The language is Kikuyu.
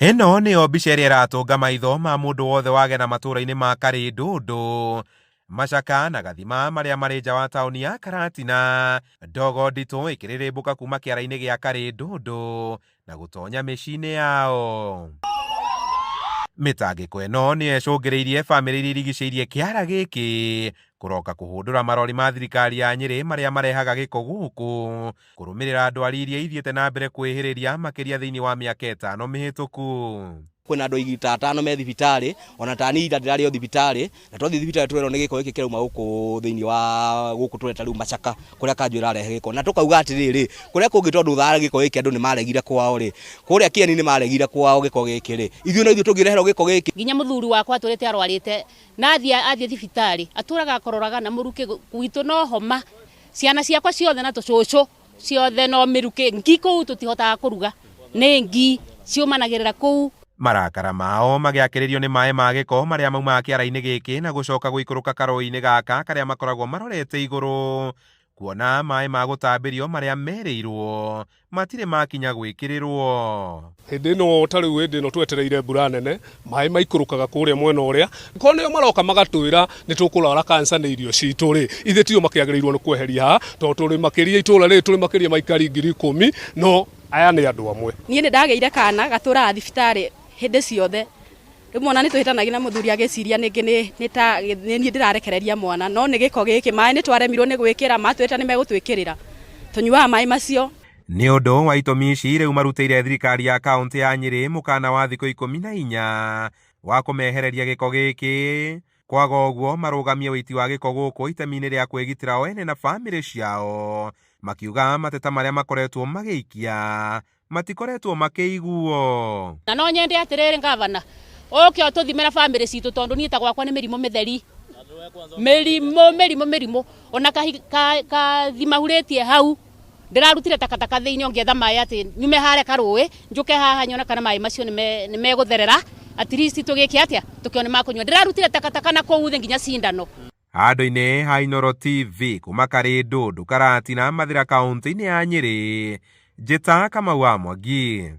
Ĩno nĩyo mbica ĩrĩa ĩratũnga maitho ma mũndũ wothe wagena matũũra-inĩ ma Karĩndũndũ, Macaka na Gathima marĩa marĩ nja wa taũni ya Karatina, ndogo nditũ ĩkĩrĩrĩmbũka kuma kĩara-inĩ gĩa Karĩndũndũ na gũtonya mĩciĩ-inĩ yao. Mĩtangĩko ĩno nĩyo ĩcũngĩrĩirie bamĩrĩ iria irigicĩirie kĩara gĩkĩ kũroka kũhũndũra marori ma thirikari ya Nyĩrĩ marĩa marehaga gĩko gũkũ Kũrũmĩrĩra ndwari iria ithiĩte na mbere kwĩhĩrĩria makĩria thĩinĩ wa mĩaka ĩtano mĩhĩtũku. Kwĩna andũ aigita atano me thibitarĩ, ona ta niĩ ira ndĩrarĩ o thibitarĩ, na twathiĩ thibitarĩ tũrerwo nĩ gĩko gĩkĩ kĩrauma gũkũ thĩinĩ wa gũkũ tũreta rĩu Machaka, kũrĩa kanjũ ĩrarehe gĩko. Na tũkauga atĩrĩrĩ, kũrĩa kũngĩ tondũ thaa gĩko gĩkĩ andũ nĩ maregire kwao rĩ, kũrĩa Kĩeni nĩ maregire kwao gĩko gĩkĩ rĩ, ithuĩ no ithuĩ tũngĩreherwo gĩko gĩkĩ? Nginya mũthuri wakwa atũrĩte arwarĩte na athiĩ athiĩ thibitarĩ atũraga akororaga na mũrukĩ gwitũ no homa. Ciana ciakwa ciothe na tũcũcũ ciothe no mĩrukĩ, ngi kũu tũtihotaga kũruga, nĩ ngi ciũmanagĩrĩra kũu. Marakara mao magĩakĩrĩrio nĩ maĩ ma gĩko marĩa maumaga kĩara-inĩ gĩkĩ na gũcoka gũikũrũka karũĩ-inĩ gaka karĩa makoragwo marorete igũrũ kuona maĩ ma gũtambĩrio marĩa merĩirwo matirĩ makinya gwĩkĩrĩrwo. Hĩndĩ ĩno ta rĩu hĩndĩ ĩno twetereire mbura nene, maĩ maikũrũkaga kũrĩa mwena ũrĩa, korwo nĩo maroka magatwĩra nĩ tũkũrwara cancer nĩ irio citũ rĩ, ithe tio makĩagĩrĩirwo nĩ kweheria haha, tondũ tũrĩ makĩria itũra rĩrĩ tũrĩ makĩria ma aikari 10,000, no aya nĩ andũ amwe. Niĩ nĩ ndagĩire kana gatũraga thibitarĩ hĩndĩ ciothe. Rĩmwe ona nĩ tũhĩtanagia na mũthuri agĩciria nĩngĩ nĩ ta nĩ niĩ ndĩrarekereria mwana, no nĩ gĩko gĩkĩ, maĩ nĩ twaremirwo nĩ gwĩkĩra, matwĩrĩte nĩ megũtwĩkĩrĩra, tũnyuaga maĩ macio. Nĩ ũndũ wa itũmi ici rĩu marutĩire thirikari ya kauntĩ ya Nyĩrĩ mũkana wa thikũ 14 wa kũmehereria gĩko gĩkĩ, kwaga ũguo marũgamie ũiti wa gĩko gũkũ itemi-inĩ rĩa kwĩgitĩra o ene na bamĩrĩ ciao, makiuga mateta marĩa makoretwo magĩikia matikoretwo makĩiguo. Na no nyende atĩrĩrĩ ngavana ũke ũtũthimĩra bamĩrĩ citũ tondũ niĩ ta gwakwa nĩ mĩrimũ mĩtheri mĩrimũ mĩrimũ mĩrimũ ona kathima hurĩtie hau ndĩrarutire takataka thĩinĩ ngĩetha maĩ atĩ nyume harĩa karũĩ njũke haha nyone kana maĩ macio nĩ megũtherera at least tũgĩke atĩa tũkĩone makũnyua ndĩrarutire takataka na kũu thĩ nginya cindano. Handũ-inĩ ha Inooro TV kuma Karĩndũndũ, Karatina, Mathĩra kaũntĩ-inĩ ya Nyĩrĩ, Njĩta Kamau wa Mwangi.